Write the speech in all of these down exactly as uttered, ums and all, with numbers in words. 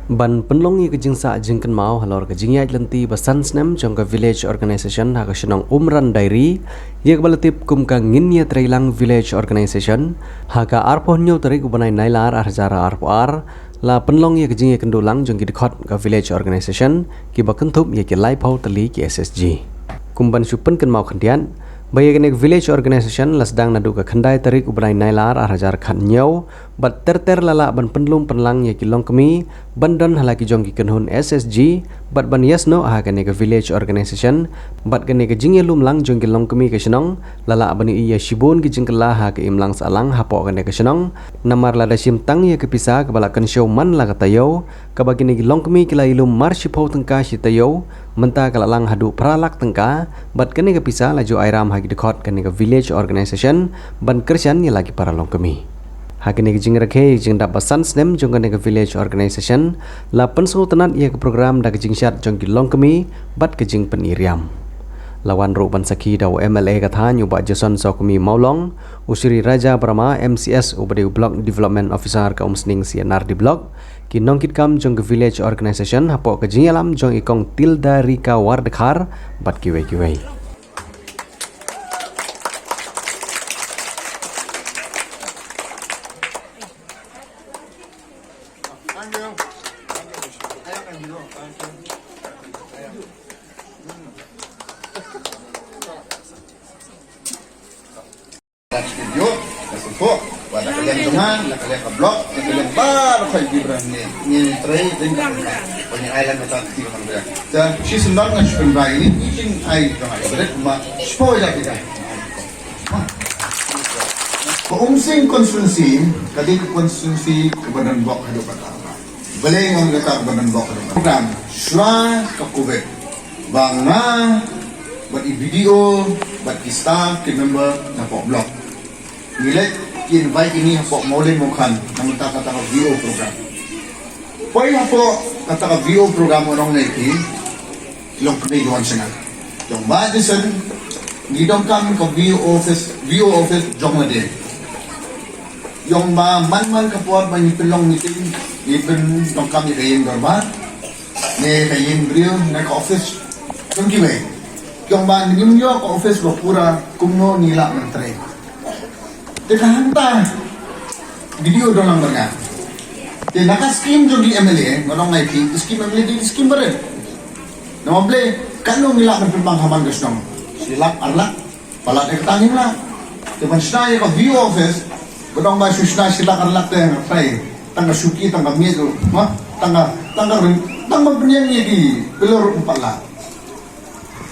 Ban pynlong ïa ka jingsah jingkynmaw halor ka jingïaid lynti ba san snem jong ka Village Organization ha ka shnong Umran Diary, ïa kaba la tip kum ka Ngin Ïatreilang Village Organization, ha ka arphew hynñiew tarik u bnai Nailar ar hajar arphew ar, la pynlong ïa ka jingïakynduh lang jong ki dkhot ka Village Organization kiba kynthup ïa ki laiphew tylli ki S H G. Kum ban shu pynkynmaw khyndiat ba ïa kane ka Village Organization la sdang naduh ka khyndai tarik u bnai Nailar ar hajar khathynñiew, bad ter ter la lah ban pynlum pynlang ïa ki longkmie ban don ha la ki jong ki kynhun S H G, bad ban ïasnoh ha kane ka Village Organization. Bad kane ka jingïalum lang jong ki longkmie ka shnong la lah ban ïohi ïa shibun ki jingkylla ha ka imlang sahlang hapoh kane ka shnong. Namar lada shim tang ïa ka pisa kaba la kynshew man la ka taïew, kaba kine ki longkmie ki la ïalum mar shiphew tyngka shi taïew, mynta ka la lang haduh phra lak tyngka. Bad kane ka pisa la ju ai ram ha ki dkhot kane ka Village Organization ban kyrshan ïa la ki para longkmie. Ha kane ka jingrakhe jingdap ba san snem jong kane ka Village Organization, la pynsngewtynnat ïa ka program da ka jingshad jong ki longkmie bad ka jingpyni riam. La wan ruh ban sakhi da u M L A ka thaiñ u Bah Jason Sawkmie Mawlong, u Shri Raja Brahma, M C S, uba dei u Block Development Officer ka Umsning C and R D Block, ki nongkitkam jong ka Village Organization hapoh ka jingïalam jong i Kong Tilda Rika Wardkhar bad kiwei kiwei. Studio, ka sempok, wa da ka liang jong nga, da ka liang ka block, da ka liang baroh ki brand ne, ne trei, ding ka ka. Wa ni ai lang ka ta ti ka. Sa, shi sendang nga shi pynbai ni, ni jing ai jong nga, bret ma, spo ja kita. Ka Umsning constituency, ka dei ka constituency ka ba don block haduh kata. Balei nga ong kata ka ba don block haduh kata. Program, shuwa ka covid. Ba nga, bad i B D O, bad ki staff, ki member, na pok block. Ngi leit ki invite ïa ngi hapoh Mawlin Mawkhan, na mynta kata ka V O program. Poi hapoh kata ka V O program, nga ong ïa ki, long kmie ki wan sha nga. Jong ba disen, ngi donkam ka V O office, V O office jong lade. Jong ba man man ka por ba ngi pynlong meeting, ngi pyndonkam ïa ka ïing dorbar, ne ka ïing briew, ne ka office jong kiwei. Jong ba ngim ïoh ka office ba pura, kumno ngi lah ban trei. Te ka hangta video don lang bad nga. Te na ka skim jong ki M L A, nga ong ïa phi, skim M L A dei skim barit. Namar balei, katno ngi lah ban pynbang ha man ka shnong. Shi lak, ar lak, palat ïa kata ngim lah. Te ban shna ïa ka V O office, ba dang ba shu shna shi lak ar lak te nga trai. Tang ka shuki, tang ka miet ruh, ma, tang ka, tang ka ring, tang ban pynïeng ïa ki pillar ruh em pat lah.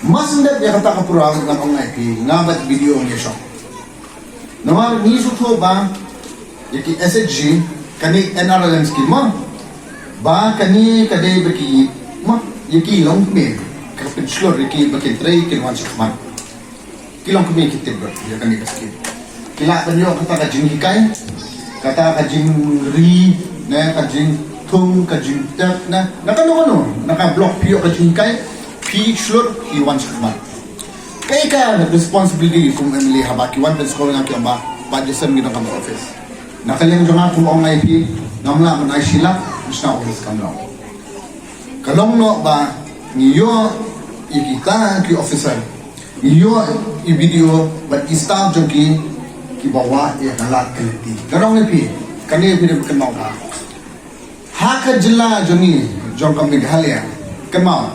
Mas ndep ïa kata ka pura, nga ong ïa phi, nga bad video ngi shong. Namar ngi shu thoh ba ïa ki S H G, kane N R L M scheme ma, ba kane ka dei ba ki, ma, ïa ki longkmie, ka pynshlur ïa ki ba kin trei kin wan shakhmat. Ki longkmie ki tip ba ïa kane ka scheme. Ki lah ban ïoh kata ka jinghikai, kata ka jingri, ne, ka jingthung, ka jingtep, ne, na kano kano, na ka block phi ïoh ka jinghikai, phi shlur, phi wan shakhmat. Kaei ka responsibility kum M L A haba ki wan pynskhem ïa ki ong ba, Bah Jason ngi donkam office. Na ka liang jong nga kum ong ïa phi, ngam lah ban ai shi lak, ban shna office kam long. Ka long noh ba ngi ïoh ïa kita ki officer, ngi ïoh i B D O bad i staff jong ki, kiba wad ïa ka lad ka lynti. Nga ong ïa phi, kane phi dei ban kynmaw ka. Ha ka jylla jong ngi, jong ka Meghalaya, kynmaw,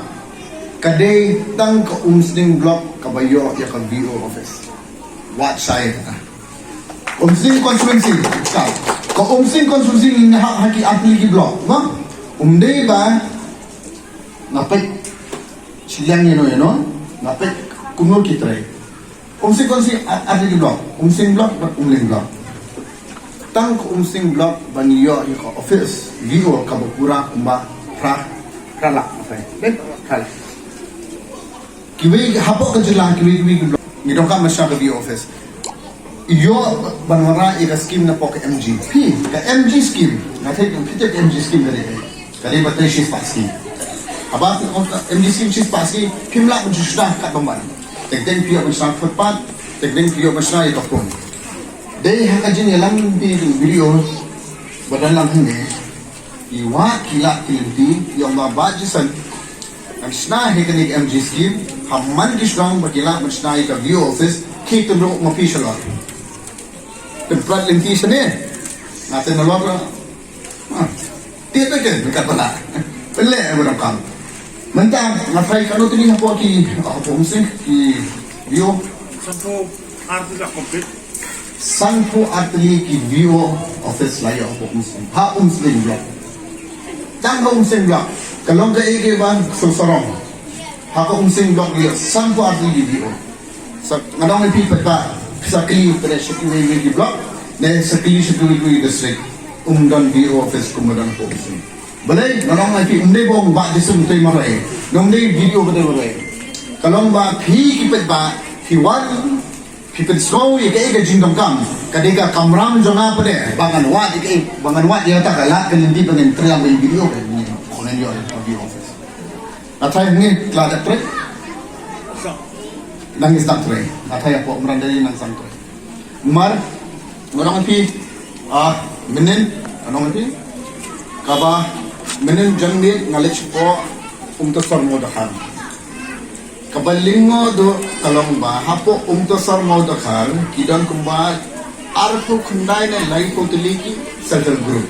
ka dei tang ka Umsning block kaba ïoh ïa ka V O office. Wat shai kata. Umsning constituency, ka, ka Umsning constituency ngi hap ha ki artylli ki block, ma? Um dei ba nga peit shiliang ïano ïano, nga peit kumno ki trei. Umsning constituency ar, artylli ki block, Umsning block bad Umling block. Tang ka Umsning block ba ngi ïoh ïa ka office V O kaba pura kumba phra, phra lak, phra lak. Kiwei hapoh ka jylla, kiwei kiwei ki block ngi donkam ban shna ka V O office. Ïoh ban wanrah ïa ka scheme na pok ka M G. Phi, ka M G scheme, nga thei phi thei ka M G scheme ka dei, ka dei ba trei shispah sngi. Haba ka M G scheme shispah sngi, phim lah ban shu shna katba man. Teng teng phi ïoh ban shna footpath, teng teng phi ïoh ban shna ïa ka pung. Dei ha ka jingïalam phi, video ba don lang hangne. Ki wad ki lad ki lynti, ki ong ba Bah Jason, ngan shna hi kane ka M G scheme, ha man ki shnong ba ki lah ban shna hi ka V O office, ki tynruh ma phi shalor. Tynprat lynti shane, nga tynruh. Ha. Tiap ta ken, ka pala. Pele, ba dang kam. Mynta, nga phai kano tini hapoh ki, hapoh Umsning, ki V O. Sanphew artylli ki V O office la ïoh hapoh Umsning. Ha Umsning block. Tang ha Umsning block. Ka long kaei kaba sngewsarong. Ha ka Umsning block ïoh sanphew artylli ki V O. Sa, nga ong ïa phi pat ba, sa kylli pat sha kiwei kiwei ki block, ne sa kylli sha kiwei kiwei ki district. Um don V O office kumba don hapoh Umsning. Balei, nga ong ïa phi, ym dei ba ong Bah Jason te marwei. Ym dei V D O ba te marwei. Ka long ba phi ki paidbah, phi wan, phi pynsngew ïa kaei ka jingdonkam. Ka dei ka kamram jong nga pat de, ba ngan wad ïa kaei, ba ngan wad ïa kata ka lad ka lynti ba ngan trei ïa V D O ka ngan ïoh V D O office. Nga tharai ngi la dep trei. Nang ngi sdang trei. Nga tharai hapoh Umran dei nang sdang trei. Namar, nga ong ïa phi, ah, mynnin, nga ong ïa phi, kaba, mynnin janmiet nga leit shapoh Umtasor Mawdakhar. Kaba lyngngoh duh ka long ba, hapoh Umtasor Mawdakhar, ki don kumba arphew khyndai ne laiphew tylli ki self help group.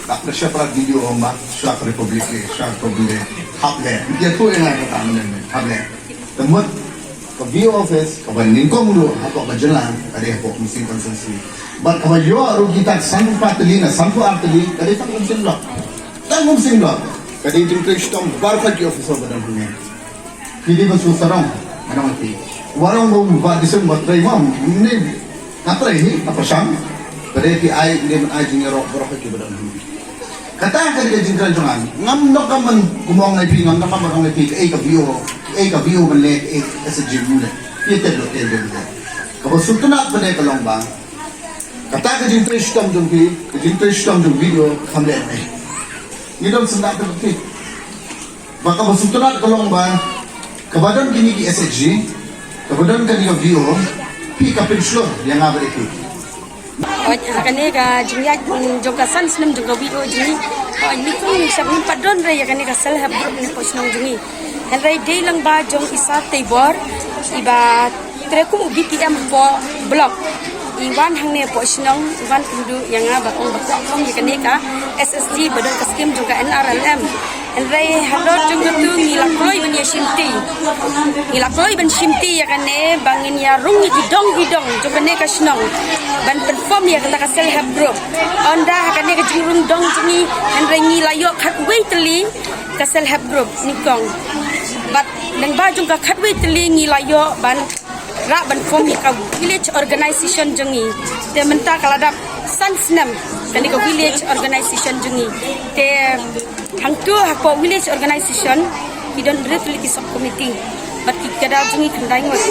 Dak pressure para video ong ba, shuwa ka Republic Day, shuwa ka Republic Day. Hap leh. Ïathuh ïa nga kata mynnin, hap leh. Te mut, ka V O office, kaba nyngkong ruh, hapoh ka jylla, ka dei hapoh Umsning constituency. Bad kaba ïoh ruh kita sanphew phra tylli ne sanphew ar tylli, ka dei tang Umsning block. Tang Umsning block. Ka dei jingtrei shitom baroh ki officer ba don hangne. Phi dei ban sngewsarong, nga ong ïa phi. Wat ong ba Bah Jason ba trei mo, ni, nga trei hi, nga pyrshang. Ka dei phi ai, ni ban ai jingïaroh baroh kiba don hangne. Kata ka dei ka jingkren jong nga. Ngam donkam ban kumba ong ïa phi, ngam donkam ban ong ïa phi, kaei ka V O, kaei ka V O ban leh, kaei ka S H G ban leh. Phi tip lut, phi tip lut. Kaba sngewtynnat pat de ka long ba, kata ka jingtrei shitom jong phi, ka jingtrei shitom jong V D O, kham leh ne. Ngi don syndah pat phi. Ba kaba sngewtynnat ka long ba, kaba don kine ki S H G, kaba don kane ka V O, phi ka pynshlur ïa nga bad ïa phi. Oi, ha kane ka jingïaid, mm, jong ka san snem jong ka V O jong ngi. Oi, nyngkong nyngshap ngim pat don re ïa kane ka self help group ne hapoh shnong jong ngi. Hynrei dei lang ba jong i Sir Teibor, iba trei kum u B P M hapoh block. I wan hangne hapoh shnong, i wan kynduh ïa nga ba ong ba kwah kham ïa kane ka S H G ba don ka skim jong ka N R L M. Hynrei halor jong katu ngi la kloi ban ïa shimti. Ngi la kloi ban shimti ïa kane ba ngin ïa rung ïa ki dong ki dong jong kane ka shnong. Ban pynform ïa kata ka self help group. Ynda ha kane ka jingrung dong jong ngi, hynrei ngi la ïoh khatwei tylli ka self help group nyngkong. Bad lyngba jong ka khatwei tylli ngi la ïoh ban rah ban form ïa ka village organization jong ngi. Te mynta ka la dap san snem kane ka village organization jong ngi. Te hangtu hapoh village organization ki don hynriew tylli ki sub committee. Bad ki cadre jong ngi khyndai ngut.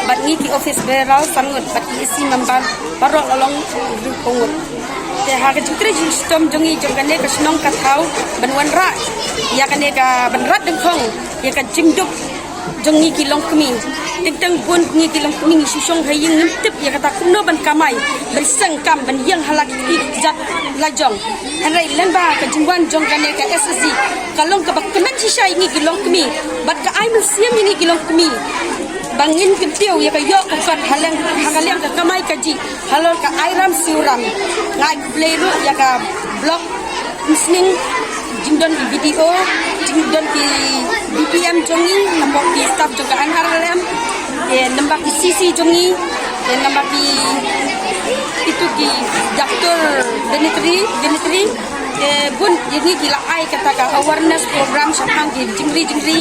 Bad ngi ki office bearer san ngut. Bad ki E C member baroh la long hynriewphew ngut. Te ha ka jingtrei jingshitom jong ngi jong kane ka shnong ka thaw ban wanrah ïa kane ka ban rat dyngkhong ïa ka jingduk jong ngi ki longkmie. Teng teng bun ngi ki longkmie ngi shu shong ha ïing ngim tip ïa kata kumno ban kamai, ban seng kam, ban ïeng ha la ki jait la jong. Hynrei lyngba ka jingwan jong kane ka S H G ka long kaba kmen shisha ïa ngi ki longkmie bad ka ai mynsiem ïa ngi ki longkmie ba ngin kyntiew ïa ka ïoh ka kot ha liang, ha ka liang ka kamai kajih. Halor ka Airam Siuram. Nga ai khublei ruh ïa ka block Umsning, jingdon ki B D O, jingdon ki B P M jong ngi, namar ki staff jong ka N R L M, eh, namar ki C C jong ngi, eh, namar ki, itu ki doctor, veterinary, veterinary, eh, bun ïa ngi ki la ai kata ka awareness program shaphang ki jingri jingri,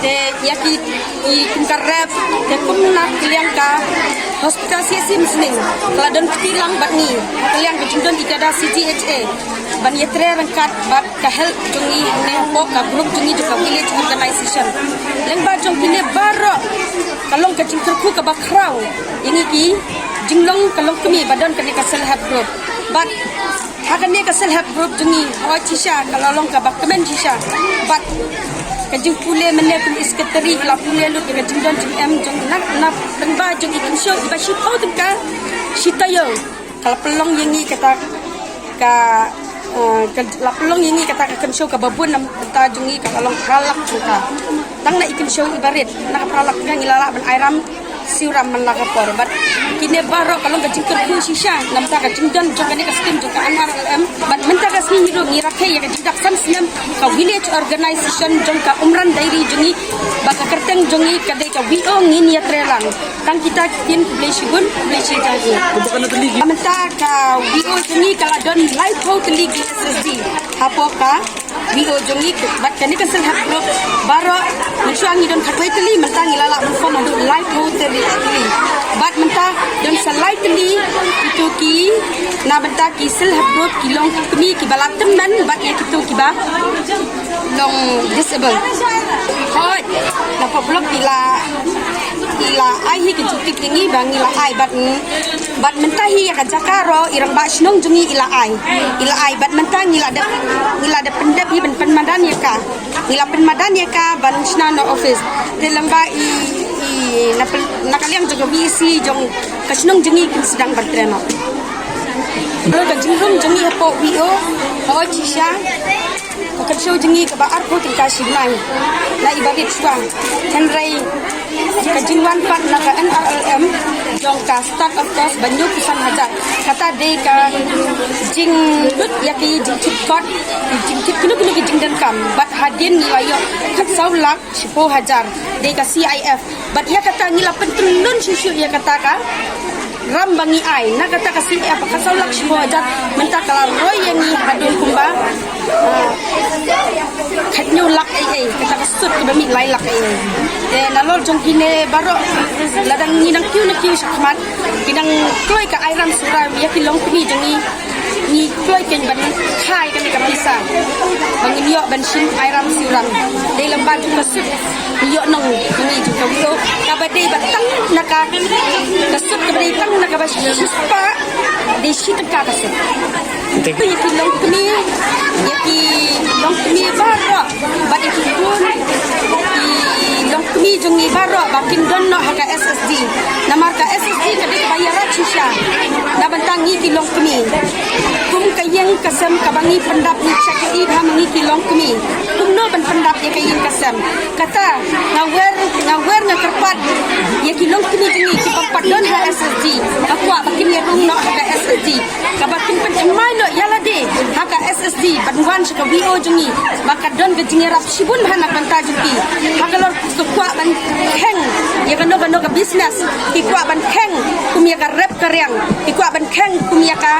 te ïa ki, ki kum ka rep, te kumna ka liang ka hospital C H C Umsning ka la don kti lang bad ngi ka liang ka jingdon ïa ka da C G H A ban ïatrei ryngkat bad ka health jong ngi ne hapoh ka group jong ngi jong ka village organization. Lyngba jong kine baroh ka long ka jingkyrkhu kaba khraw ïa ngi ki jinglong ka longkmie ba don kane ka self help group. Bad ha kane ka self help group jong ngi, hooid shisha ka la long kaba kmen shisha. Bad ka jingpule mynne kum i secretary i la pule lut ïa ka jingdon jingem jong na, na lyngba jong i kynshew iba shiphew tyngka shi taïew. Ka la pynlong ïa ngi kata ka Ah, ka la pynlong ïa ngi kata ka kynshew kaba bun na bynta jong ngi ka la long phra lak jong ka. Tang na i kynshew i barit na ka phra lak ka ngi la lah ban ai ram siew ram man la ka por. Bad kine baroh ka long ka jingkyrkhu shisha na bynta ka jingdon jong kane ka skim jong ka N R L M. Bad mynta ka sngi ngi ruh ngi rakhe ïa ka jingdap san snem ka village organization jong ka Umran Diary jong ngi. Ba ka kyrteng jong ngi ka dei ka V O Ngin Ïatreilang. Tang kita ki ktien khublei shibun, khublei shihajar nguh. Mynta ka V O jong ngi ka la don laiphew tylli ki S S D. Hapoh ka V O jong ngi bad kane ka self help group baroh, mynshuwa ngi don khatwei tylli, mynta ngi la lah ban form haduh laiphew tylli. Bad mynta don sa lai tylli kito ki, na bynta ki self help group ki longkmie kiba la tymmen bad ïa kito kiba long disable. Hooid, na pop block i la, i la ai hi ka jingtip ïa ngi ba ngi la ai bad, bad mynta hi ïa ka jaka ruh i rangbah shnong jong ngi i la ai. I la ai bad mynta ngi la dep, ngi la dep pyndep hi ban pynmadan ïa ka. Ngi la pynmadan ïa ka ban shna na office. Te lyngba i, i na pyn-, na ka liang jong ka V E C jong ka shnong jong ngi kin sdang ban trei noh. Ka jingrung jong ngi hapoh V O, hooid shisha. Ka kynshew jong ngi kaba arphew tyngka shi bnai na i barit shuwa. Hynrei ka jingwan pat na ka N R L M jong ka start of cost ba hynñiew phew san hajar. Kata dei ka jinglut ïa ki jingtip kot, jingtip kino kino ki jingdonkam. Bad hadien ngi la ïoh khatsaw lak shiphew hajar dei ka C I F. Bad ïa kata ngi la pyntyllun shuh shuh ïa kata ka ram ba ngi ai, na kata ka C I F ba khatsaw lak shiphew hajar, mynta ka la roi ïa ngi haduh kumba, ah, khathynñiew lak ei ei, kata ka sut kaba mih lai lak ei ei. Te nalor jong kine baroh, lada ngi nang kiew na kiew shakhmat, ki nang kloi ka ai ram siew ram ïa ki longkmie jong ngi. Ngi kloi kein ban kha ïa kane ka pisa ba ngin ïoh ban shim ai ram siew ram. Dei lyngba jong ka sut ngi ïoh nong ngi jong ka V O kaba dei ba tang na ka, ka sut kaba dei tang na kaba shispah, dei shi tyngka ka sut. Ïa ki longkmie, ïa ki longkmie baroh. Bad ïa ki khun, ki longkmie jong ngi baroh ba kin don noh ha ka S S D. Namar ka S S D ka dei kaba ïarap shisha na bynta ngi ki longkmie. Kum ka ïing ka sem kaba ngi pyndap, ngi shakri bha ma ngi ki longkmie. Kumno ban pyndap ïa ka ïing ka sem? Kata nga wer, nga wer nga kyrpad ïa ki longkmie jong ngi kiba pat don ha S S D, nga kwah ba kin ïarung noh ha ka S S D. Kaba kin pynthymmai noh ïa lade ha ka S S D ban wan sha ka V O jong ngi, ba ka don ka jingïarap shibun bha na ka bynta jong ki. Ha ka lor ki kwah ban kheng ïa kano kano ka business, ki kwah ban kheng kum ïa ka rep ka riang, ki kwah ban kheng kum ïa ka